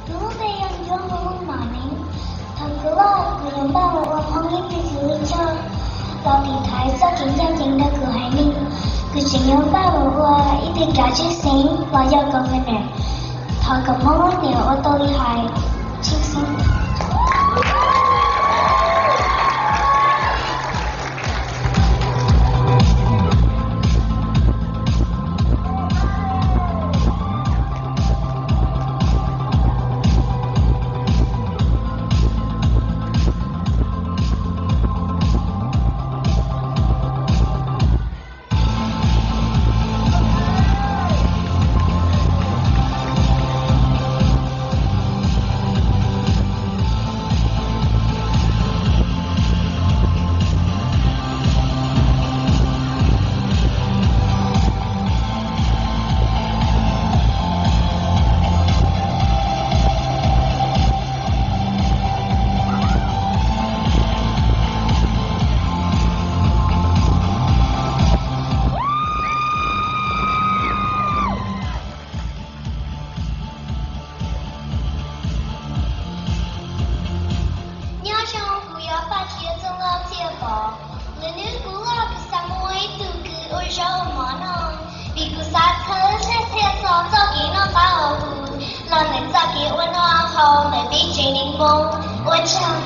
Kuv lub npe yog Ncuab Hmoob Mam Neeb. Thaum kuv loj kuv yuav npaj mus ua Hmoob ib tug kws lij choj los tiv thaiv txoj kev ncaj ncees rau kuv haiv neeg. Kuv tseem yuav npaj mus ua ib tug kav tswj xeev los yog governor. Thov kom Hmoob lub niam ua tau li hais. Tshwj xeeb. Nyob zoo, kuv yog Paj Tsia Txooj Lauj Txhiaj Pov. Lwm hnub kuv loj kuv xav mus ua ib tug kws ua zaub ua mov noj, vim kuv xav txhawb thiab txhawb txog txoj kev noj qab haus huv los ntawm txoj kev ua noj haus ntawm peb tsev neeg Hmoob. Ua tsaug.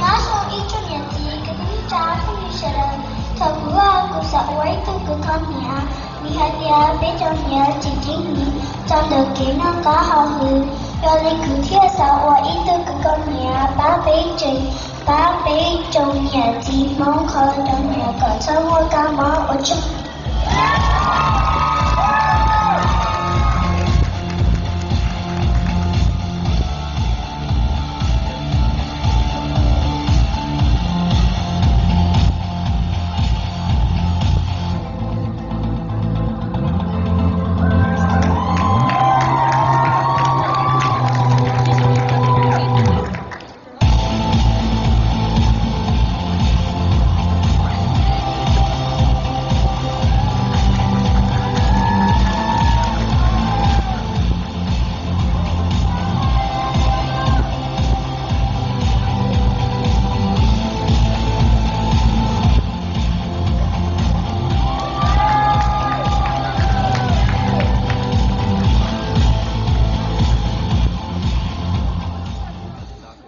Nyob zoo ib tsoom niam txiv kwv tij neej tsa phooj ywg sawv daws, thaum kuv loj kuv xav ua ib tug kws kho hniav, vim hais tias peb cov hniav tseem ceeb heev, txog ntawm kev noj qab haus huv. Yog li kuv thiaj xav ua ib tug kws kho hniav pab peb tsev, pab peb tsoom niam txiv Hmoob kho cov hniav kom txhob muaj kab mob. Ua tsaug.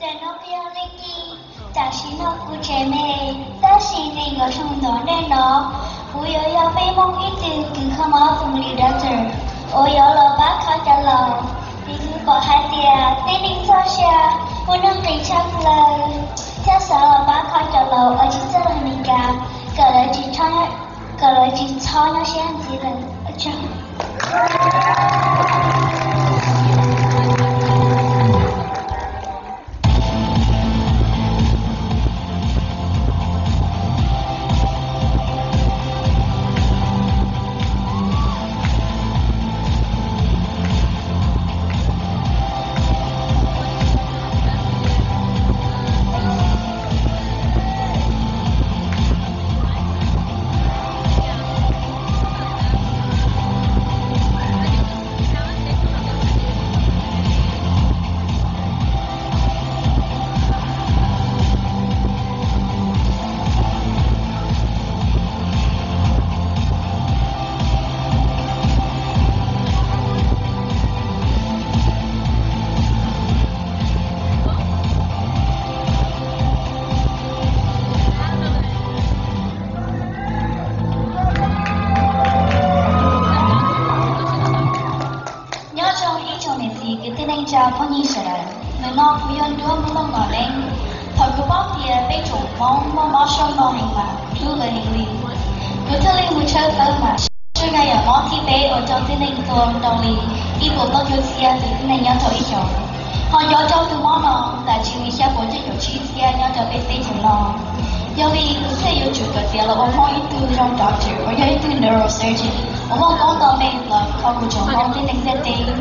Tam no kuv yog Li Ki, tam sim no kuv tseem me, tab sis nees nkaum xyoo ntawm nej no, kuv yuav yog peb Hmoob ib tug kws kho mob family doctor uas yuav los pab kho cov laus, vim kuv pom hais tias tej neeg txoj sia muaj nuj nqis tshaj plaws, thiab xav los pab kho cov laus uas tsis txawj lus Amelikas, kom lawv tsis txhob, kom lawv tsis txhob nyuaj siab ntxiv lawm. Ua tsaug. Cov phooj ywg sawv daws, ntawm no kuv yog Nruab Hmoob Looj Nom Leeb. Thaum kuv paub tias peb tsoom Hmoob muaj mob saub no heev mas kuv hlub lawv heev li. Kuv thiaj li mus tshawb fawb mas sij hawm yog mob thib peb ua rau tib neeg tuag rau li ib puas plaub caug txhiab tus tib neeg nyob rau ib xyoos. Ho nco rau tus mob no, tam sim no xya puas cuaj caum tsib txhiab nyob rau peb teb chaws no. Yog li kuv thiaj yuav tsum kawm tiav los ua Hmoob ib tug zoo rov tswv uas yog ib tug neurosurgeon uas muaj koob nto me los kho kuv tsoom Hmoob tib neeg ntiaj teb.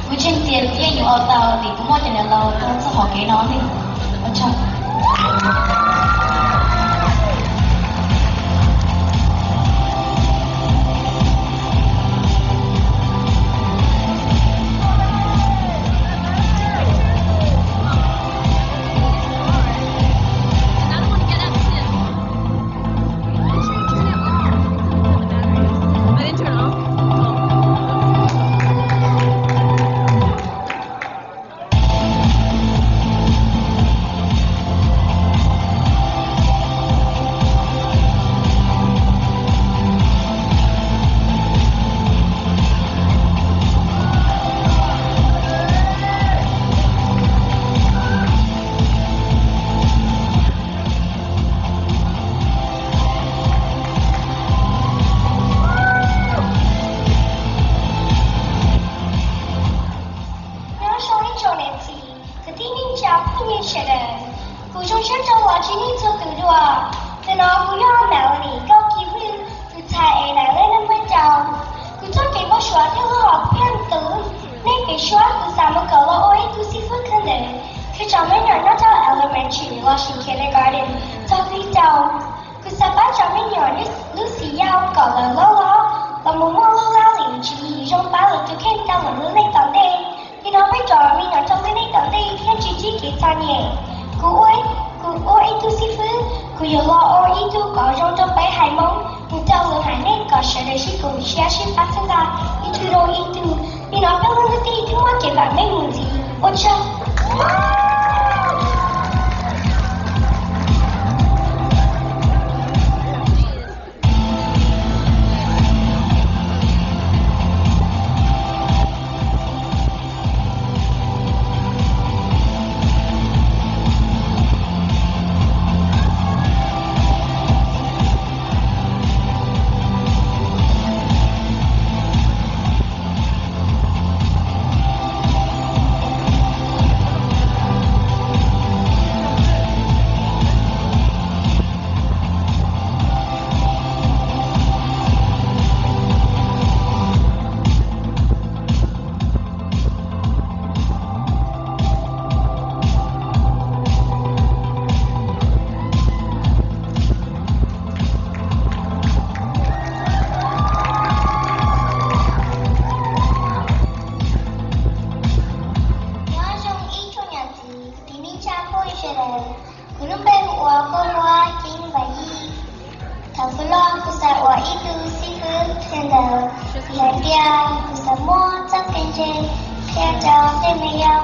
Kuv ntseeg tias kuv yeej yuav ua tau vim kuv muaj cov niam laus tuag txog hauv kev no li. Ua tsaug. Nyob zoo ib tsoom niam txiv kwv tij neej tsa phooj ywg sawv daws, kuv zoo siab rau los ntsib nej txhua tus dua. Ntawm no kuv yog Melanie Kauj Kiv Vwj, tus ntxhais es lawv lej nab npawb rau. Kuv txoj kev npau suav thiab lub hom phiaj ntawm nej kev suab kuv xav mus kom los ua ib tug xib fwb kawg ntawd, qhia rau me nyuam nyob rau elementary lossis kindergarten txog hli rau. Kuv xav pab rau me nyuam lub xim yau kom lawv loj hlob los mus muaj lub laj lim tswv yim zoo pab lawv tus kheej rau lawv lub neej tom ntej. Nim no peb cov me nyuam rau lub neej tom ntej thiaj tsis ntsib kev txom nyem. Kuv ua, kuv ua ib tug xib fwb, kuv yuav los ua ib tug qauv zoo rau peb haiv Hmoob mus rau lwm haiv neeg kom sawv daws sib koom siab sib pab txhawb nqa ib tug rau ib tug. Nim no peb lub neej thiaj muaj kev vam meej mus ntxiv. Ua tsaug. Nyob zoo ib tsoom niam txiv kwv tij neej tsa phooj ywg sawv daws, kuv lub npe hu ua Koob Muab Ceeb Npam Yij. Thaum kuv loj kuv xav ua ib tug xib fwb kawg ntawd, vim hais tias kuv xav muaj txoj kev ntse qhia rau tej me yau